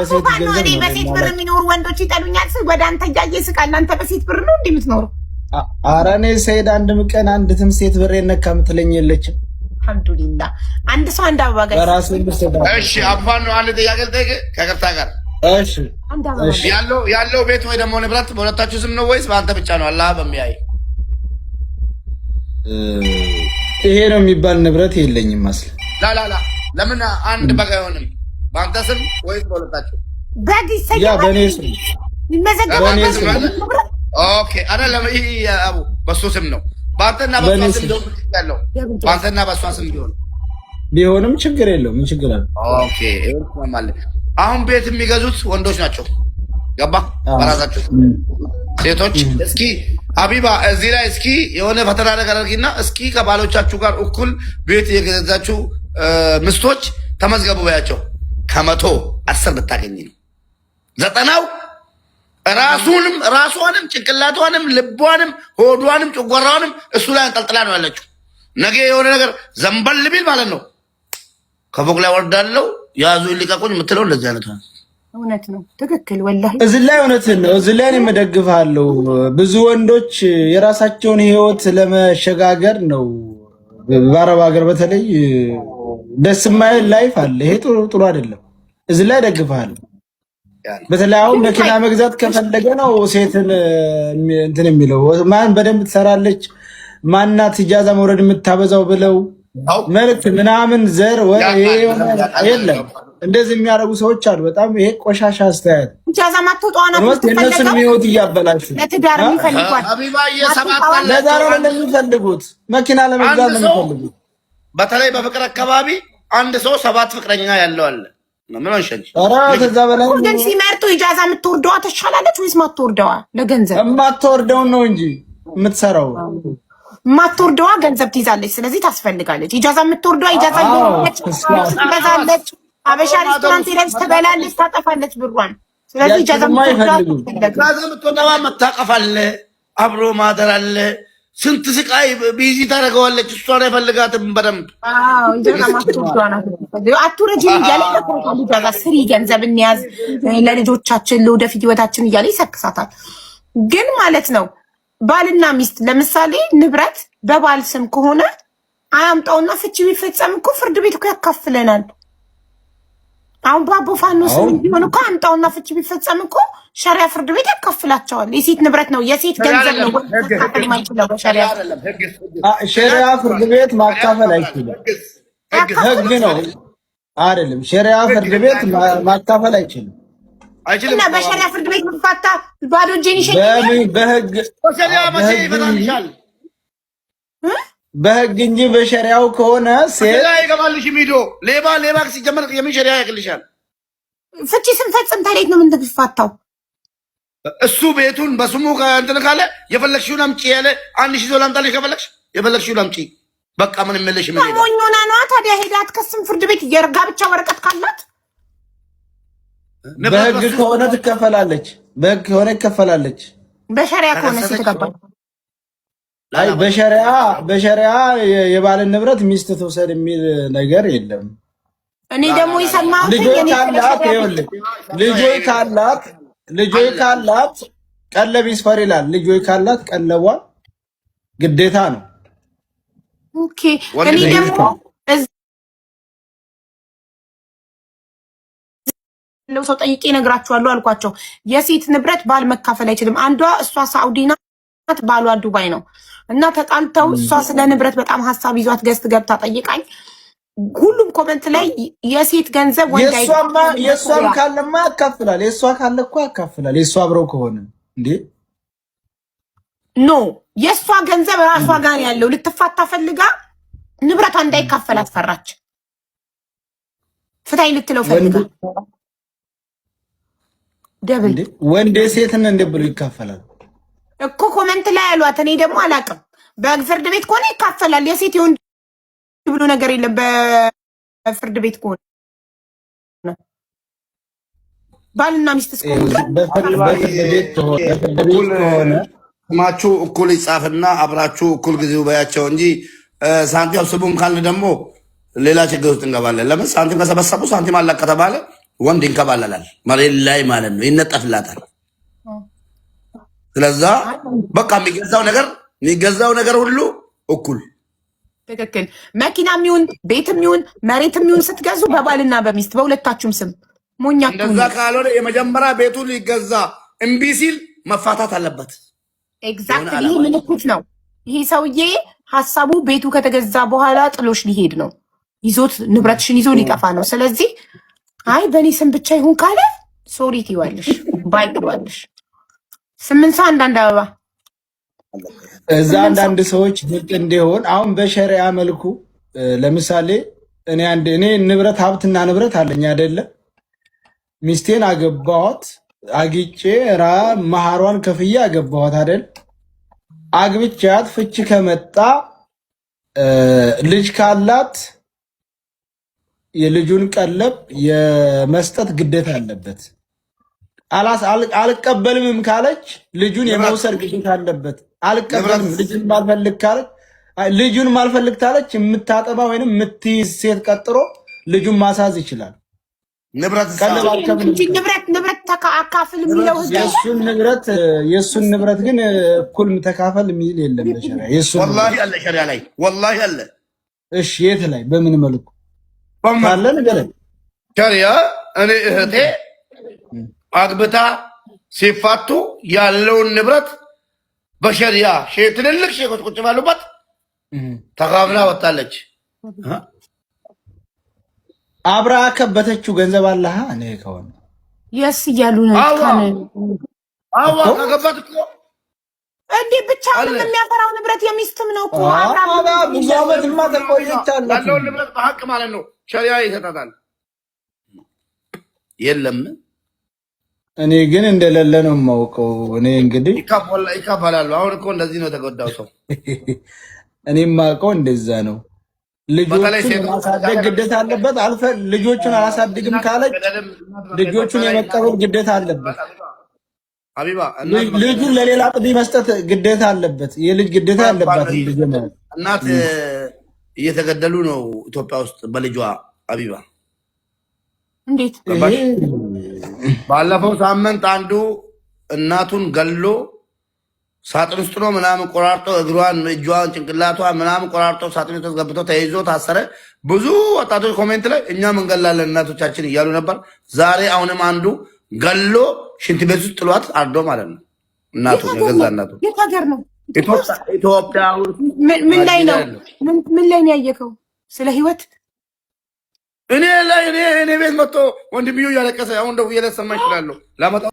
በሴት አቦ ገንዘብ እኔ ነው በሴት ብር የማላውቅ። የሚኖሩ ወንዶች ይጠሉኛል ስል ወደ አንተ እያየ ስቃል። አንተ በሴት ብር ነው እንዴ የምትኖረው? ኧረ እኔ ሰይድ አንድም ቀን አንድትም ሴት ብር ነካ የምትለኝ የለችም። አልሐምዱሊላህ። አንድ ሰው አንድ አበባ ጋር በራሴ እሺ አባን ነው አንድ ጥያቄ ልጠይቅ ከይቅርታ ጋር። እሺ። አንድ አበባ። እሺ። ያለው ቤት ወይ ደግሞ ንብረት በሁለታችሁ ስም ነው ወይስ በአንተ ብቻ ነው? አላህ በሚያይ። ይሄ ነው የሚባል ንብረት የለኝም መስል። ላላላ ለምን አንድ በግ አይሆንም? በአንተ ስም ወይስ በሁለታችሁ? በግ ያ ይሰየማል። በእኔ ስም። ይመዘገባል። በእኔ በግ ስም። ንብረት። Okay፣ አይደለም፣ ይሄ አቡ በሱ ስም ነው። በአንተና በሷ በእኔ ስም ስም። ቢሆን ያለው በአንተና በሷ ስም ቢሆን ቢሆንም ችግር የለውም። ምን ችግር አለ? Okay፣ ይሄን ትስማማለህ። አሁን ቤት የሚገዙት ወንዶች ናቸው። ገባ? በራሳቸው ሴቶች እስኪ አቢባ እዚህ ላይ እስኪ የሆነ ፈተና ነገር አድርጊና እስኪ ከባሎቻችሁ ጋር እኩል ቤት የገዛችሁ ምስቶች ተመዝገቡ በያቸው። ከ110 ብታገኝ ነው። 90ው ራሱንም ራሷንም ጭንቅላቷንም ልቧንም ሆዷንም ጨጓራዋንም እሱ ላይ አንጠልጥላ ነው ያለችው። ነገ የሆነ ነገር ዘንበል ቢል ማለት ነው ከፎቅ ላይ ወርዳለው ያዙ ይልቀቁኝ የምትለው እንደዚህ አይነት ነው። እውነት ነው። ትክክል ወላሂ። እዚህ ላይ እውነትህን ነው። እዚህ ላይ እኔም እደግፍሃለሁ። ብዙ ወንዶች የራሳቸውን ህይወት ለመሸጋገር ነው። በአረብ ሀገር በተለይ ደስ የማይል life አለ። ይሄ ጥሩ ጥሩ አይደለም። እዚህ ላይ እደግፍሃለሁ። በተለይ አሁን መኪና መግዛት ከፈለገ ነው ሴትን እንትን የሚለው፣ ማን በደንብ ትሰራለች፣ ማናት ኢጃዛ መውረድ የምታበዛው ብለው መልክ ምናምን ዘር የለም። እንደዚህ የሚያደርጉ ሰዎች አሉ። በጣም ይሄ ቆሻሻ አስተያየት ኢጃዛ ማትወጣዋ ናት የእነሱን የምትፈለገው። ህይወት እያበላሹ ለትዳር የሚፈልጓት ለዛ ነው እንደሚፈልጉት መኪና ለመግዛት ነው የሚፈልጉት። በተለይ በፍቅር አካባቢ አንድ ሰው ሰባት ፍቅረኛ ያለው አለ። ምን ሆንሽ አንቺ? ኧረ ከዛ በላይ። ግን ሲመርጡ ኢጃዛ የምትወርደዋ ትሻላለች ወይስ ማትወርደዋ? ለገንዘብ የማትወርደውን ነው እንጂ የምትሰራው። ማትወርደዋ ገንዘብ ትይዛለች፣ ስለዚህ ታስፈልጋለች። ኢጃዛ የምትወርደዋ ኢጃዛ ትበዛለች፣ አበሻ ሬስቶራንት ሄደች ትበላለች፣ ታጠፋለች ብሯን። ስለዚህ ኢጃዛ የምትወርደዋ ኢጃዛ የምትወርደዋ መታቀፍ አለ፣ አብሮ ማደር አለ። ስንት ስቃይ busy ታደርገዋለች። እሷን አይፈልጋትም በደንብ። አትውረጂም እያለ ይመክራታል። ኢጃዛ ስሪ፣ ገንዘብ እንያዝ ለልጆቻችን ለወደፊት ህይወታችን እያለ ይሰክሳታል። ግን ማለት ነው ባልና ሚስት ለምሳሌ ንብረት በባል ስም ከሆነ አያምጣውና ፍቺ ቢፈጸም እኮ ፍርድ ቤት እኮ ያካፍለናል። አሁን በአቦ ፋኖ ስም ቢሆን እኮ አምጣውና ፍቺ ቢፈጸም እኮ ሸሪያ ፍርድ ቤት ያካፍላቸዋል። የሴት ንብረት ነው፣ የሴት ገንዘብ ነው። መካፈል የማይችለው በሸሪያ ሸሪያ ፍርድ ቤት ማካፈል አይችልም። ህግ ነው አይደለም። ሸሪያ ፍርድ ቤት ማካፈል አይችልም። እና በሸሪያ ፍርድ ቤት ብፋታ ባዶ እጄን ይሸኛል። በህግ በህግ እንጂ በሸሪያው ከሆነ ሴት ይገባልሽ። ሚዶ ሌባ ሌባ ሲጀመር የምን ሸሪያ ያቅልሻል? ፍቺ ስንፈጽም ታዲያ ነው የምንፋታው? እሱ ቤቱን በስሙ እንትን ካለ የፈለግሽውን አምጪ ያለ 1000 ሰው ላምጣልሽ፣ ከፈለግሽ የፈለግሽውን አምጪ። በቃ ምንም የለሽም። ሞኝ ሆና ነዋ ታዲያ ሄዳ አትከስም ፍርድ ቤት የጋብቻ ወረቀት ካላት። በህግ ከሆነ ትከፈላለች። በህግ ከሆነ ይከፈላለች። በሸሪያ ከሆነ ስትገባ አይ በሸሪያ የባልን ንብረት ሚስት ትውሰድ የሚል ነገር የለም። እኔ ደግሞ የሰማሁት ልጆች ካላት፣ ይኸውልህ ልጆች ካላት ቀለብ ይስፈር ይላል። ልጆች ካላት ቀለቧ ግዴታ ነው። Okay፣ እኔ ደግሞ ያለው ሰው ጠይቄ እነግራችኋለሁ አልኳቸው። የሴት ንብረት ባል መካፈል አይችልም። አንዷ እሷ ሳኡዲ ናት፣ ባሏ ዱባይ ነው እና ተጣልተው እሷ ስለ ንብረት በጣም ሀሳብ ይዟት guest ገብታ ጠይቃኝ ሁሉም comment ላይ የሴት ገንዘብ ወንድ የእሷም ካለማ ያካፍላል። የእሷ ካለ እኮ ያካፍላል። የእሷ አብረው ከሆነ እንዴ። No፣ የእሷ ገንዘብ ራሷ ጋር ያለው ልትፋታ ፈልጋ ንብረቷ እንዳይካፈል አትፈራች። ፍታኝ ልትለው ፈልጋ double ወንድ ሴትን እንደ ብሎ ይካፈላል? እኮ comment ላይ ያሏት። እኔ ደግሞ አላውቅም። በፍርድ ቤት ከሆነ ይካፈላል። የሴት የወንድ ብሎ ነገር የለም። በፍርድ ቤት ከሆነ ባልና ሚስት እስከሆኑ በፍርድ ቤት ከሆነ ስማችሁ እኩል ይጻፍና አብራችሁ እኩል ጊዜው በያቸው እንጂ ሳንቲም ስቡም ካልን ደግሞ ሌላ ችግር ውስጥ እንገባለን። ለምን ሳንቲም ከሰበሰቡ ሳንቲም አለ ከተባለ ወንድ ይንከባለላል መሬት ላይ ማለት ነው፣ ይነጠፍላታል። ስለዛ በቃ የሚገዛው ነገር ሁሉ እኩል። ትክክል። መኪናም ይሁን ቤትም ይሁን መሬትም ይሁን ስትገዙ በባልና በሚስት በሁለታችሁም ስም ሞኛ። እንደዛ ካልሆነ የመጀመሪያ ቤቱ ሊገዛ እምቢ ሲል መፋታት አለበት። Exactly። ይህ ምልክት ነው። ይሄ ሰውዬ ሀሳቡ ቤቱ ከተገዛ በኋላ ጥሎሽ ሊሄድ ነው። ይዞት ንብረትሽን ይዞ ሊጠፋ ነው። ስለዚህ አይ በእኔ ስም ብቻ ይሁን ካለ sorry ትይዋለሽ፣ bye ትይዋለሽ። ስምንት ሰው አንዳንድ አበባ። እዛ አንዳንድ ሰዎች ግልጥ እንዲሆን አሁን በሸሪያ መልኩ ለምሳሌ እኔ ንብረት ሀብትና ንብረት አለኝ አይደለ? ሚስቴን አገባኋት፣ አግጬ ራ መሀሯን ከፍዬ አገባኋት አይደል? አግብቻት ፍቺ ከመጣ ልጅ ካላት የልጁን ቀለብ የመስጠት ግዴታ አለበት። አልቀበልምም ካለች ልጁን የመውሰድ ግዴታ አለበት። አልቀበልም ልጁን ማልፈልግ ካለች፣ ልጁን ማልፈልግ ካለች የምታጠባ ወይንም የምትይዝ ሴት ቀጥሮ ልጁን ማሳዝ ይችላል። ንብረት ንብረት አካፍል የሚለው ህግ የእሱን ንብረት ግን እኩል ተካፈል የሚል የለም። በሸሪያ ወላሂ አለ፣ ሸሪያ ላይ ወላሂ አለ። እሺ የት ላይ በምን መልኩ ካለ ንገረኝ። ሸሪያ እኔ እህቴ አግብታ ሲፋቱ ያለውን ንብረት በሸሪያ ትልልቅ ሼኮች ቁጭ ባሉበት ተካፍላ ወጣለች። አብራ ከበተችው ገንዘብ አለሃ እኔ ከሆነ Yes እያሉ ነው። አዋ ከገባት እኮ። እንዴ ብቻውንም የሚያፈራው ንብረት የሚስትም ነው እኮ። ብዙ ዓመትማ ተቆይቻለሁ። ያለውን ንብረት በሀቅ ማለት ነው ሸሪያ ይሰጣታል። የለም። እኔ ግን እንደሌለ ነው የማውቀው። እኔ እንግዲህ ይካፈላሉ። አሁን እኮ እንደዚህ ነው የተጎዳው ሰው። እኔ የማውቀው እንደዛ ነው። ልጆቹን ማሳደግ ግዴታ አለበት። አልፈ ልጆቹን አላሳድግም ካለች ልጆቹን የመቀበል ግዴታ አለበት። ሀቢባ። ልጁን ለሌላ ጥቢ መስጠት ግዴታ አለበት። የልጅ ግዴታ አለባት። ልጅ እናት እየተገደሉ ነው ኢትዮጵያ ውስጥ በልጇ ሀቢባ። እንዴት? ባለፈው ሳምንት አንዱ እናቱን ገሎ ሳጥን ውስጥ ነው ምናምን ቆራርጦ እግሯን፣ እጇን፣ ጭንቅላቷን ምናምን ቆራርጦ ሳጥን ውስጥ አስገብቶ ተይዞ ታሰረ። ብዙ ወጣቶች comment ላይ እኛም እንገላለን እናቶቻችን እያሉ ነበር። ዛሬ አሁንም አንዱ ገሎ ሽንት ቤት ውስጥ ጥሏት አርዶ ማለት ነው። እናቱ የገዛ እናቱ። የት ሀገር ነው? ኢትዮጵያ። ምን ላይ ነው? ምን ላይ ነው ያየከው? ስለ ህይወት። እኔ ላይ እኔ ቤት መጥቶ ወንድምዮ እያለቀሰ አሁን ደውዬ ላሰማ እችላለሁ ላመጣው።